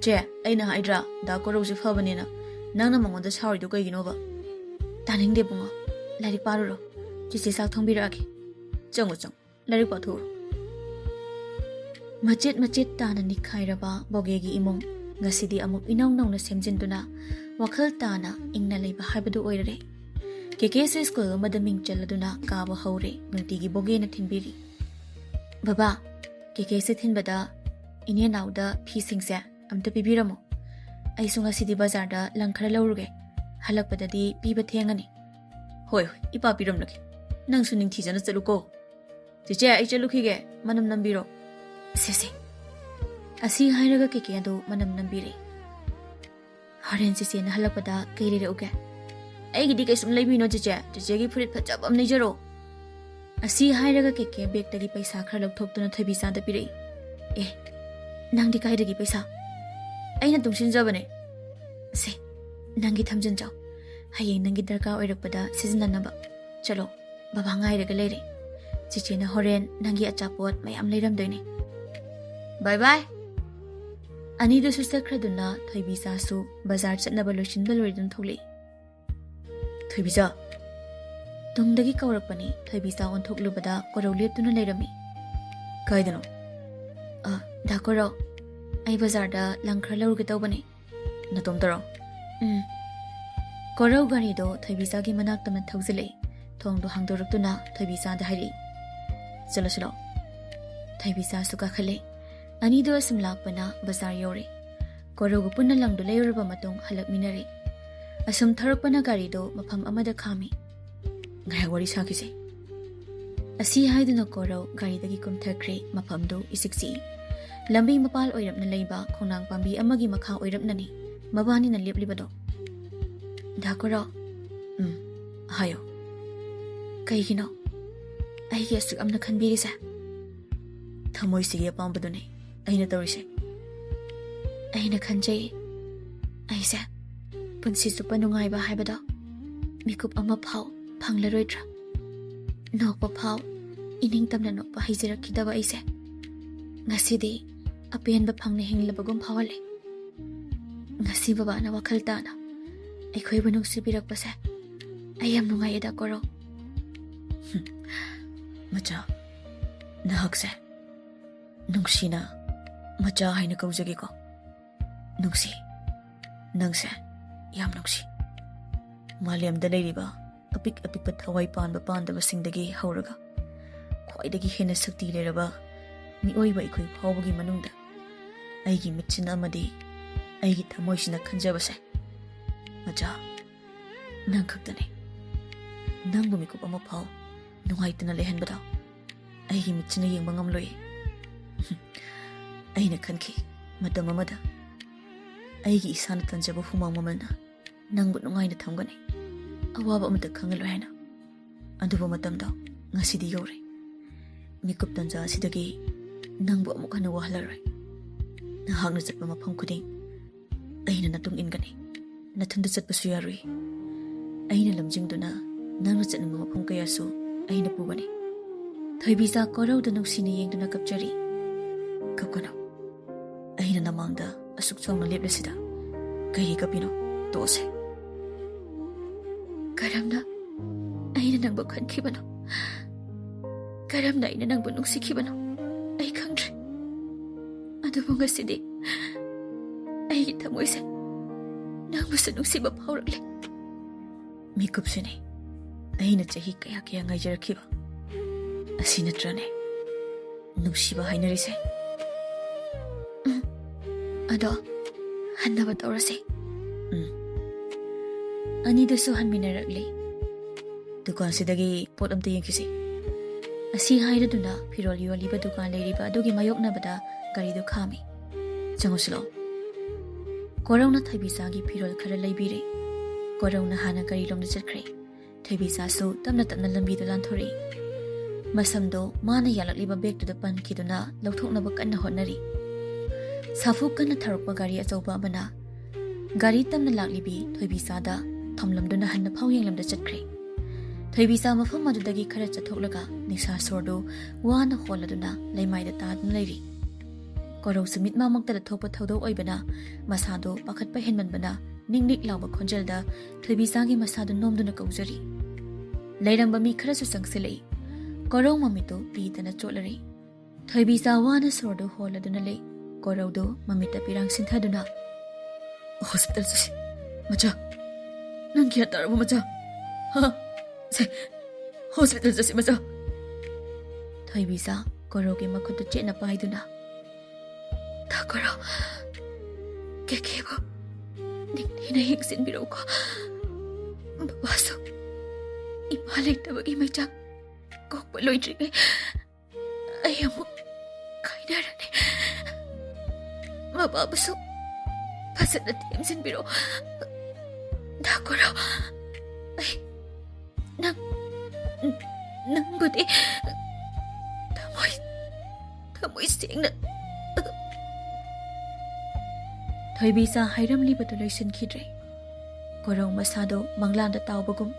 ꯆꯦ, ꯑꯩꯅ ꯍꯥꯏꯗ꯭ꯔꯥ, ꯗꯥ ꯀꯣꯔꯧꯁꯦ ꯐꯕꯅꯦꯅ? ꯅꯪꯅ ꯃꯉꯣꯟꯗ ꯁꯥꯎꯔꯤꯗꯣ ꯀꯩꯒꯤꯅꯣꯕ? ꯇꯥꯅꯤꯡꯗꯦ ꯕꯨꯡꯉꯣ꯫ ꯂꯥꯏꯔꯤꯛ ꯄꯥꯔꯨꯔꯣ꯫ ꯆꯤꯆꯦ ꯆꯥꯛ ꯊꯣꯡꯕꯤꯔꯛꯑꯒꯦ꯫ ꯆꯪꯉꯣ, ꯆꯪꯉꯣ꯫ ꯂꯥꯏꯔꯤꯛ ꯄꯥꯊꯣꯛꯎꯔꯣ꯫ ꯃꯆꯦꯠ ꯃꯆꯦꯠ ꯇꯥꯅ ꯅꯤꯛꯈꯥꯏꯔꯕ ꯕꯣꯒꯦꯒꯤ ꯏꯃꯨꯡ꯫ ꯉꯁꯤꯗꯤ ꯑꯃꯨꯛ ꯏꯅꯧ ꯅꯧꯅ ꯁꯦꯝꯖꯤꯟꯗꯨꯅ ꯋꯥꯈꯜ ꯇꯥꯅ ꯏꯪꯅ ꯂꯩꯕ ꯍꯥꯏꯕꯗꯨ ꯑꯣꯏꯔꯔꯦ꯫ ꯀꯦꯀꯦꯁꯨ ꯁ꯭ꯀꯨꯜ ꯑꯃꯗ ꯃꯤꯡ ꯆꯜꯂꯗꯨꯅ ꯀꯥꯕ ꯍꯧꯔꯦ꯫ ꯅꯨꯡꯇꯤꯒꯤ ꯕꯣꯒꯦꯅ ꯊꯤꯟꯕꯤꯔꯤ꯫ "ꯕꯕꯥ, ꯀꯦꯀꯦꯁꯦ ꯊꯤꯟꯕꯗ ꯏꯅꯦ ꯅꯥꯎꯗ ꯐꯤꯁꯤꯡꯁꯦ ꯑꯝꯇ ꯄꯤꯕꯤꯔꯝꯃꯣ꯫ ꯑꯩꯁꯨ ꯉꯁꯤꯗꯤ ꯕꯖꯥꯔꯗ ꯂꯪ ꯈꯔ ꯂꯧꯔꯨꯒꯦ꯫ ꯍꯜꯂꯛꯄꯗꯗꯤ ꯄꯤꯕ ꯊꯦꯡꯉꯅꯤ꯫" "ꯍꯣꯏ, ꯍꯣꯏ, ꯏꯄꯥ ꯄꯤꯔꯝꯂꯒꯦ꯫ ꯅꯪꯁꯨ ꯅꯤꯡꯊꯤꯖꯅ ꯆꯠꯂꯨꯀꯣ꯫ ꯆꯦꯆꯦ, ꯑꯩ ꯆꯠꯂꯨꯈꯤꯒꯦ꯫ ꯃꯅꯝ ꯅꯝꯕꯤꯔꯣ꯫" "ꯁꯦ, ꯁꯦ꯫" ꯑꯁꯤ ꯍꯥꯏꯔꯒ ꯀꯦꯀꯦ ꯑꯗꯨ ꯃꯅꯝ ꯅꯝꯕꯤꯔꯦ꯫ "ꯍꯣꯔꯦꯟ ꯆꯦꯆꯦꯅ ꯍꯜꯂꯛꯄꯗ ꯀꯩ ꯂꯩꯔꯛꯎꯒꯦ?" "ꯑꯩꯒꯤꯗꯤ ꯀꯩꯁꯨꯝ ꯂꯩꯕꯤꯅꯣ ꯆꯦꯆꯦ꯫ ꯆꯦꯆꯦꯒꯤ ꯐꯨꯔꯤꯠ ꯐꯖꯕ ꯑꯃ ꯂꯩꯖꯔꯣ꯫" ꯑꯁꯤ ꯍꯥꯏꯔꯒ ꯀꯦꯀꯦ ꯕꯦꯒꯇꯒꯤ ꯄꯩꯁꯥ ꯈꯔ ꯂꯧꯊꯣꯛꯇꯨꯅ ꯊꯣꯏꯕꯤꯆꯥꯗ ꯄꯤꯔꯛꯏ꯫ "ꯑꯦ, ꯅꯪꯗꯤ ꯀꯥꯏꯗꯒꯤ ꯄꯩꯁꯥ?" "ꯑꯩꯅ ꯇꯨꯡꯁꯤꯟꯖꯕꯅꯦ꯫" "ꯁꯦ, ꯅꯪꯒꯤ ꯊꯝꯖꯤꯟꯖꯧ꯫ ꯍꯌꯦꯡ ꯅꯪꯒꯤ ꯗꯔꯀꯥꯔ ꯑꯣꯏꯔꯛꯄꯗ ꯁꯤꯖꯤꯟꯅꯅꯕ꯫ ꯆꯠꯂꯣ, ꯕꯕꯥ ꯉꯥꯏꯔꯒ ꯂꯩꯔꯦ꯫ ꯆꯦꯆꯦꯅ ꯍꯣꯔꯦꯟ ꯅꯪꯒꯤ ꯑꯆꯥꯄꯣꯠ ꯃꯌꯥꯝ ꯂꯩꯔꯝꯗꯣꯏꯅꯦ꯫ ꯕꯥꯏ ꯕꯥꯏ꯫" ꯑꯅꯤꯗꯨꯁꯨ ꯆꯠꯈ꯭ꯔꯗꯨꯅ ꯊꯣꯏꯕꯤꯆꯥꯁꯨ ꯕꯖꯥꯔ ꯆꯠꯅꯕ ꯂꯣꯏꯁꯤꯟꯕ ꯂꯣꯏꯗꯨꯅ ꯊꯣꯛꯂꯛꯏ꯫ "ꯊꯣꯏꯕꯤꯆꯥ!" ꯇꯨꯡꯗꯒꯤ ꯀꯧꯔꯛꯄꯅꯤ꯫ ꯊꯣꯏꯕꯤꯆꯥ ꯑꯣꯟꯊꯣꯛꯂꯨꯕꯗ ꯀꯣꯔꯧ ꯂꯦꯞꯇꯨꯅ ꯂꯩꯔꯝꯃꯤ꯫ "ꯀꯥꯏꯗꯅꯣ?" "ꯑ, ꯗꯥ ꯀꯣꯔꯧ, ꯑꯩ ꯕꯖꯥꯔꯗ ꯂꯪ ꯈꯔ ꯂꯧꯔꯨꯒꯦ ꯇꯧꯕꯅꯤ꯫" "ꯅꯇꯣꯝꯇꯔꯣ?" "ꯎꯝ꯫" ꯀꯣꯔꯧ ꯒꯥꯔꯤꯗꯣ ꯊꯣꯏꯕꯤꯆꯥꯒꯤ ꯃꯅꯥꯛꯇ ꯊꯧꯖꯤꯜꯂꯛꯏ꯫ ꯊꯣꯡꯗꯣ ꯍꯥꯡꯗꯣꯔꯛꯇꯨꯅ ꯊꯣꯏꯕꯤꯆꯥꯗ ꯍꯥꯏꯔꯛꯏ, "ꯆꯠꯂꯣ, ꯆꯠꯂꯣ꯫" ꯊꯣꯏꯕꯤꯆꯥꯁꯨ ꯀꯥꯈꯠꯂꯦ꯫ ꯑꯅꯤꯗꯣ ꯑꯁꯨꯝ ꯂꯥꯛꯄꯅ ꯕꯖꯥꯔ ꯌꯧꯔꯦ꯫ ꯀꯣꯔꯧꯒ ꯄꯨꯟꯅ ꯂꯪꯗꯨ ꯂꯩꯔꯨꯔꯕ ꯃꯇꯨꯡ ꯍꯜꯂꯛꯃꯤꯟꯅꯔꯦ꯫ ꯑꯁꯨꯝ ꯊꯧꯔꯛꯄꯅ ꯒꯥꯔꯤꯗꯣ ꯃꯐꯝ ꯑꯃꯗ ꯈꯥꯝꯃꯤ꯫ "ꯉꯥꯏꯍꯥꯛ ꯋꯥꯔꯤ ꯁꯥꯈꯤꯁꯦ꯫" ꯑꯁꯤ ꯍꯥꯏꯗꯨꯅ ꯀꯣꯔꯧ ꯒꯥꯔꯤꯗꯒꯤ ꯀꯨꯝꯊꯈ꯭ꯔꯦ꯫ ꯃꯐꯝꯗꯨ ꯏꯆꯤꯛ ꯆꯤꯛꯏ꯫ ꯂꯝꯕꯤ ꯃꯄꯥꯜ ꯑꯣꯏꯔꯞꯅ ꯂꯩꯕ ꯈꯣꯡꯅꯥꯡ ꯄꯥꯝꯕꯤ ꯑꯃꯒꯤ ꯃꯈꯥ ꯑꯣꯏꯔꯞꯅꯅꯤ ꯃꯕꯥꯅꯤꯅ ꯂꯦꯞꯂꯤꯕꯗꯣ꯫ "ꯗꯥ ꯀꯣꯔꯧ꯫" "ꯎꯝ, ꯍꯥꯏꯌꯣ꯫" "ꯀꯩꯒꯤꯅꯣ ꯑꯩꯒꯤ ꯑꯁꯨꯛ ꯌꯥꯝꯅ ꯈꯟꯕꯤꯔꯤꯁꯦ?" "ꯊꯃꯣꯏꯁꯤꯒꯤ ꯑꯄꯥꯝꯕꯗꯨꯅꯤ ꯑꯩꯅ ꯇꯧꯔꯤꯁꯦ꯫" "ꯑꯩꯅ ꯈꯟꯖꯩ, ꯑꯩꯁꯦ ꯄꯨꯟꯁꯤ ꯆꯨꯞꯄ ꯅꯨꯡꯉꯥꯏꯕ ꯍꯥꯏꯕꯗꯣ ꯃꯤꯀꯨꯞ ꯑꯃ ꯐꯥꯎ ꯐꯪꯂꯔꯣꯏꯗ꯭ꯔꯥ? ꯅꯣꯛꯄ ꯐꯥꯎ ꯏꯅꯤꯡꯇꯝꯅ ꯅꯣꯛꯄ ꯍꯩꯖꯔꯛꯈꯤꯗꯕ ꯑꯩꯁꯦ ꯉꯁꯤꯗꯤ ꯑꯄꯦꯟꯕ ꯐꯪꯅ ꯍꯤꯡꯂꯕꯒꯨꯝ ꯐꯥꯎꯍꯜꯂꯦ꯫ ꯉꯁꯤ ꯕꯕꯥꯅ ꯋꯥꯈꯜ ꯇꯥꯅ ꯑꯩꯈꯣꯏꯕꯨ ꯅꯨꯡꯁꯤꯕꯤꯔꯛꯄꯁꯦ ꯑꯩ ꯌꯥꯝ ꯅꯨꯡꯉꯥꯏꯌꯦꯗ, ꯀꯣꯔꯧ꯫ ꯃꯆꯥ, ꯅꯍꯥꯛꯁꯦ ꯅꯨꯡꯁꯤꯅ ꯃꯆꯥ ꯍꯥꯏꯅ ꯀꯧꯖꯒꯦꯀꯣ꯫ ꯅꯨꯡꯁꯤ, ꯅꯪꯁꯦ ꯌꯥꯝ ꯅꯨꯡꯁꯤ꯫ ꯃꯥꯂꯦꯝꯗ ꯂꯩꯔꯤꯕ ꯑꯄꯤꯛ ꯑꯄꯤꯛꯄ ꯊꯋꯥꯏ ꯄꯥꯟꯕ ꯄꯥꯟꯗꯕꯁꯤꯡꯗꯒꯤ ꯍꯧꯔꯒ ꯈ꯭ꯋꯥꯏꯗꯒꯤ ꯍꯦꯟꯅ ꯁꯛꯇꯤ ꯂꯩꯔꯕ ꯃꯤꯑꯣꯏꯕ ꯑꯩꯈꯣꯏ ꯐꯥꯎꯕꯒꯤ ꯃꯅꯨꯡꯗ ꯑꯩꯒꯤ ꯃꯤꯠꯁꯤꯅ ꯑꯃꯗꯤ ꯑꯩꯒꯤ ꯊꯃꯣꯏꯁꯤꯅ ꯈꯟꯖꯕꯁꯦ, ꯃꯆꯥ, ꯅꯪ ꯈꯛꯇꯅꯦ꯫ ꯅꯪꯕꯨ ꯃꯤꯀꯨꯞ ꯑꯃ ꯐꯥꯎ ꯅꯨꯡꯉꯥꯏꯇꯅ ꯂꯩꯍꯟꯕꯗꯣ ꯑꯩꯒꯤ ꯃꯤꯠꯁꯤꯅ ꯌꯦꯡꯕ ꯉꯝꯂꯣꯏ꯫ ꯑꯩꯅ ꯈꯟꯈꯤ, ꯃꯇꯝ ꯑꯃꯗ ꯑꯩꯒꯤ ꯏꯁꯥꯅ ꯇꯟꯖꯕ ꯍꯨꯃꯥꯡ ꯃꯃꯜꯅ ꯅꯪꯕꯨ ꯅꯨꯡꯉꯥꯏꯅ ꯊꯝꯒꯅꯤ, ꯑꯋꯥꯕ ꯑꯃꯠꯇ ꯈꯪꯍꯜꯂꯣꯏ ꯍꯥꯏꯅ꯫ ꯑꯗꯨꯕꯨ ꯃꯇꯝꯗꯣ ꯉꯁꯤꯗꯤ ꯌꯧꯔꯦ꯫ ꯃꯤꯀꯨꯞ ꯇꯟꯖꯥ ꯑꯁꯤꯗꯒꯤ ꯅꯪꯕꯨ ꯑꯃꯨꯛ ꯍꯟꯅ ꯋꯥꯍꯜꯂꯔꯣꯏ꯫ ꯅꯍꯥꯛꯅ ꯆꯠꯄ ꯃꯐꯝ ꯈꯨꯗꯤꯡ ꯑꯩꯅ ꯅꯇꯨꯡ ꯏꯟꯒꯅꯤ꯫ ꯅꯊꯟꯗ ꯆꯠꯄꯁꯨ ꯌꯥꯔꯣꯏ꯫ ꯑꯩꯅ ꯂꯝꯖꯤꯡꯗꯨꯅ ꯅꯪꯅ ꯆꯠꯅꯤꯡꯕ ꯃꯐꯝ ꯀꯌꯥꯁꯨ ꯑꯩꯅ ꯄꯨꯒꯅꯤ꯫ ꯊꯣꯏꯕꯤꯆꯥ ꯀꯣꯔꯧꯗ ꯅꯨꯡꯁꯤꯅ ꯌꯦꯡꯗꯨꯅ ꯀꯞꯆꯔꯤ꯫ ꯀꯞꯀꯅꯨ꯫ ꯑꯩꯅ ꯅꯃꯥꯡꯗ ꯑꯁꯨꯛ ꯆꯥꯎꯅ ꯂꯦꯞꯂꯁꯤꯗ ꯀꯩꯒꯤ ꯀꯞꯄꯤꯅꯣ? ꯇꯣꯛꯑꯁꯦ꯫ ꯀꯔꯝꯅ ꯑꯩꯅ ꯅꯪꯕꯨ ꯈꯟꯈꯤꯕꯅꯣ? ꯀꯔꯝꯅ ꯑꯩꯅ ꯅꯪꯕꯨ ꯅꯨꯡꯁꯤꯈꯤꯕꯅꯣ? ꯑꯩ ꯈꯪꯗ꯭ꯔꯦ꯫ ꯑꯗꯨꯕꯨ ꯉꯁꯤꯗꯤ ꯑꯩꯒꯤ ꯊꯃꯣꯏꯁꯦ ꯅꯪꯕꯨꯁꯨ ꯅꯨꯡꯁꯤꯕ ꯐꯥꯎꯔꯛꯂꯦ꯫ ꯃꯤꯀꯨꯞꯁꯤꯅꯤ ꯑꯩꯅ ꯆꯍꯤ ꯀꯌꯥ ꯀꯌꯥ ꯉꯥꯏꯖꯔꯛꯈꯤꯕ꯫ ꯑꯁꯤ ꯅꯠꯇ꯭ꯔꯅꯦ ꯅꯨꯡꯁꯤꯕ ꯍꯥꯏꯅꯔꯤꯁꯦ? ꯎꯝ꯫ ꯑꯗꯣ ꯍꯟꯅꯕ ꯇꯧꯔꯁꯦ꯫ ꯎꯝ꯫ ꯑꯅꯤꯗꯨꯁꯨ ꯍꯟꯃꯤꯟꯅꯔꯛꯂꯦ꯫ ꯗꯨꯀꯥꯟꯁꯤꯗꯒꯤ ꯄꯣꯠ ꯑꯝꯇ ꯌꯦꯡꯈꯤꯁꯦ꯫ ꯑꯁꯤ ꯍꯥꯏꯔꯗꯨꯅ ꯐꯤꯔꯣꯜ ꯌꯣꯜꯂꯤꯕ ꯗꯨꯀꯥꯟ ꯂꯩꯔꯤꯕ ꯑꯗꯨꯒꯤ ꯃꯥꯌꯣꯛꯅꯕꯗ ꯒꯥꯔꯤꯗꯨ ꯈꯥꯝꯃꯤ꯫ ꯆꯪꯉꯨꯁꯤ ꯂꯥꯛꯑꯣ꯫ ꯀꯣꯔꯧꯅ ꯊꯣꯏꯕꯤꯆꯥꯒꯤ ꯐꯤꯔꯣꯜ ꯈꯔ ꯂꯩꯕꯤꯔꯦ꯫ ꯀꯣꯔꯧꯅ ꯍꯥꯟꯅ ꯒꯥꯔꯤꯔꯣꯝꯗ ꯆꯠꯈ꯭ꯔꯦ꯫ ꯊꯣꯏꯕꯤꯆꯥꯁꯨ ꯇꯞꯅ ꯇꯞꯅ ꯂꯝꯕꯤꯗ ꯂꯥꯟꯊꯣꯔꯛꯏ꯫ ꯃꯁꯝꯗꯣ ꯃꯥꯅ ꯌꯥꯜꯂꯛꯂꯤꯕ ꯕꯦꯒꯇꯨꯗ ꯄꯟꯈꯤꯗꯨꯅ ꯂꯧꯊꯣꯛꯅꯕ ꯀꯟꯅ ꯍꯣꯠꯅꯔꯤ꯫ ꯁꯥꯐꯨ ꯀꯟꯅ ꯊꯧꯔꯛꯄ ꯒꯥꯔꯤ ꯑꯆꯧꯕ ꯑꯃꯅ ꯒꯥꯔꯤ ꯇꯞꯅ ꯂꯥꯛꯂꯤꯕꯤ ꯊꯣꯏꯕꯤꯆꯥꯗ ꯊꯣꯝꯂꯝꯗꯨꯅ ꯍꯟꯅ ꯐꯥꯎ ꯌꯦꯡꯂꯝꯗ ꯆꯠꯈ꯭ꯔꯦ꯫ ꯊꯣꯏꯕꯤꯆꯥ ꯃꯐꯝ ꯑꯗꯨꯗꯒꯤ ꯈꯔ ꯆꯠꯊꯣꯛꯂꯒ ꯅꯤꯁꯥ ꯁꯣꯔꯗꯨ ꯋꯥꯅ ꯍꯣꯜꯂꯗꯨꯅ ꯂꯩꯃꯥꯏꯗ ꯇꯥꯗꯨꯅ ꯂꯩꯔꯤ꯫ ꯀꯣꯔꯧꯁꯨ ꯃꯤꯠꯃꯥꯡꯃꯛꯇꯗ ꯊꯣꯛꯄ ꯊꯧꯗꯣꯛ ꯑꯣꯏꯕꯅ ꯃꯁꯥꯗꯨ ꯄꯥꯈꯠꯄ ꯍꯦꯟꯃꯟꯕꯅ ꯅꯤꯛ ꯅꯤꯛ ꯂꯥꯎꯕ ꯈꯣꯟꯖꯦꯜꯗ ꯊꯣꯏꯕꯤꯆꯥꯒꯤ ꯃꯁꯥꯗꯨ ꯅꯣꯝꯗꯨꯅ ꯀꯧꯖꯔꯤ꯫ ꯂꯩꯔꯝꯕ ꯃꯤ ꯈꯔꯁꯨ ꯆꯪꯁꯤꯜꯂꯛꯏ꯫ ꯀꯣꯔꯧ ꯃꯃꯤꯠꯇꯨ ꯄꯤꯗꯅ ꯆꯣꯠꯂꯔꯤ꯫ ꯊꯣꯏꯕꯤꯆꯥ ꯋꯥꯅ ꯁꯣꯔꯗꯨ ꯍꯣꯜꯂꯗꯨꯅ ꯂꯩ꯫ ꯀꯣꯔꯧꯗꯨ ꯃꯃꯤꯠꯇ ꯄꯤꯔꯥꯡ ꯁꯤꯟꯊꯗꯨꯅ, "ꯍꯣꯁꯄꯤꯇꯥꯜ ꯆꯠꯁꯤ, ꯃꯆꯥ꯫ ꯅꯪ ꯒ꯭ꯌꯥꯟ ꯇꯥꯔꯕꯣ, ꯃꯆꯥ? ꯍꯥ? ꯁꯦ, ꯍꯣꯁꯄꯤꯇꯥꯜ ꯆꯠꯁꯤ, ꯃꯆꯥ꯫" ꯊꯣꯏꯕꯤꯆꯥ ꯀꯣꯔꯧꯒꯤ ꯃꯈꯨꯠꯇꯨ ꯆꯦꯠꯅ ꯄꯥꯏꯗꯨꯅ, "ꯗꯥ ꯀꯣꯔꯧ, ꯀꯦꯀꯦꯕꯨ ꯅꯤꯡꯊꯤꯅ ꯌꯦꯡꯁꯤꯟꯕꯤꯔꯛꯎꯀꯣ꯫ ꯕꯕꯥꯁꯨ ꯏꯃꯥ ꯂꯩꯇꯕꯒꯤ ꯃꯩꯆꯥꯛ ꯀꯣꯛꯄ ꯂꯣꯏꯗ꯭ꯔꯤꯉꯩ ꯑꯩ ꯑꯃꯨꯛ ꯀꯥꯏꯅꯔꯅꯤ꯫ ꯃꯕꯥꯕꯨꯁꯨ ꯐꯖꯅ ꯊꯦꯝꯖꯤꯟꯕꯤꯔꯣ, ꯗꯥ ꯀꯣꯔꯧ꯫ ꯑꯩ ꯅꯪ, ꯅꯪꯕꯨꯗꯤ ꯊꯃꯣꯏ, ꯊꯃꯣꯏ ꯁꯦꯡꯅ꯫" ꯊꯣꯏꯕꯤꯆꯥ ꯍꯥꯏꯔꯝꯂꯤꯕꯗꯨ ꯂꯣꯏꯁꯤꯟꯈꯤꯗ꯭ꯔꯦ꯫ ꯀꯣꯔꯧ ꯃꯁꯥꯗꯨ ꯃꯪꯂꯥꯟꯗ ꯇꯥꯎꯕꯒꯨꯝ,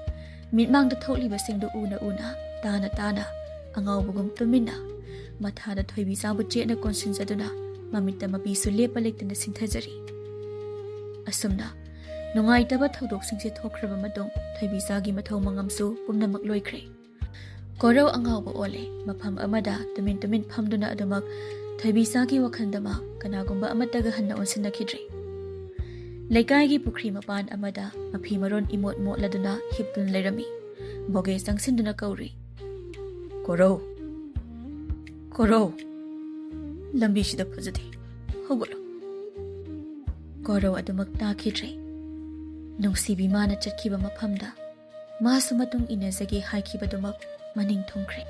ꯃꯤꯠꯃꯥꯡꯗ ꯊꯣꯛꯂꯤꯕꯁꯤꯡꯗꯨ ꯎꯅ ꯎꯅ, ꯇꯥꯅ ꯇꯥꯅ, ꯑꯉꯥꯎꯕꯒꯨꯝ ꯇꯨꯃꯤꯟꯅ, ꯃꯊꯥꯗ ꯊꯣꯏꯕꯤꯆꯥꯕꯨ ꯆꯦꯠꯅ ꯀꯣꯟꯁꯤꯟꯖꯗꯨꯅ, ꯃꯃꯤꯠꯇ ꯃꯄꯤꯁꯨ ꯂꯦꯞꯄ ꯂꯩꯇꯅ ꯁꯤꯟꯊꯖꯔꯤ꯫ ꯑꯁꯨꯝꯅ ꯅꯨꯡꯉꯥꯏꯇꯕ ꯊꯧꯗꯣꯛꯁꯤꯡꯁꯦ ꯊꯣꯛꯈ꯭ꯔꯕ ꯃꯇꯨꯡ, ꯊꯣꯏꯕꯤꯆꯥꯒꯤ ꯃꯊꯧ ꯃꯉꯝꯁꯨ ꯄꯨꯝꯅꯃꯛ ꯂꯣꯏꯈ꯭ꯔꯦ꯫ ꯀꯣꯔꯧ ꯑꯉꯥꯎꯕ ꯑꯣꯜꯂꯦ꯫ ꯃꯐꯝ ꯑꯃꯗ ꯇꯨꯃꯤꯟ ꯇꯨꯃꯤꯟ ꯐꯝꯗꯨꯅ ꯑꯗꯨꯃꯛ ꯊꯣꯏꯕꯤꯆꯥꯒꯤ ꯋꯥꯈꯜꯗꯃꯛ ꯀꯅꯥꯒꯨꯝꯕ ꯑꯃꯠꯇꯒ ꯍꯟꯅ ꯑꯣꯟꯁꯤꯟꯅꯈꯤꯗ꯭ꯔꯦ꯫ ꯂꯩꯀꯥꯏꯒꯤ ꯄꯨꯈ꯭ꯔꯤ ꯃꯄꯥꯟ ꯑꯃꯗ ꯃꯐꯤ ꯃꯔꯣꯟ ꯏꯃꯣꯠ ꯃꯣꯠꯂꯗꯨꯅ ꯍꯤꯞꯇꯨꯅ ꯂꯩꯔꯝꯃꯤ꯫ ꯕꯣꯒꯦ ꯆꯪꯁꯤꯟꯗꯨꯅ ꯀꯧꯔꯤ, "ꯀꯣꯔꯧ, ꯀꯣꯔꯧ, ꯂꯝꯕꯤꯁꯤꯗ ꯐꯖꯗꯦ, ꯍꯧꯒꯠꯂꯣ꯫" ꯀꯣꯔꯧ ꯑꯗꯨꯃꯛ ꯇꯥꯈꯤꯗ꯭ꯔꯦ꯫ ꯅꯨꯡꯁꯤꯕꯤ ꯃꯥꯅ ꯆꯠꯈꯤꯕ ꯃꯐꯝꯗ ꯃꯥꯁꯨ ꯃꯇꯨꯡ ꯏꯟꯅꯖꯒꯦ ꯍꯥꯏꯈꯤꯕꯗꯨꯃꯛ ꯃꯅꯤꯡ ꯊꯨꯡꯈ꯭ꯔꯦ꯫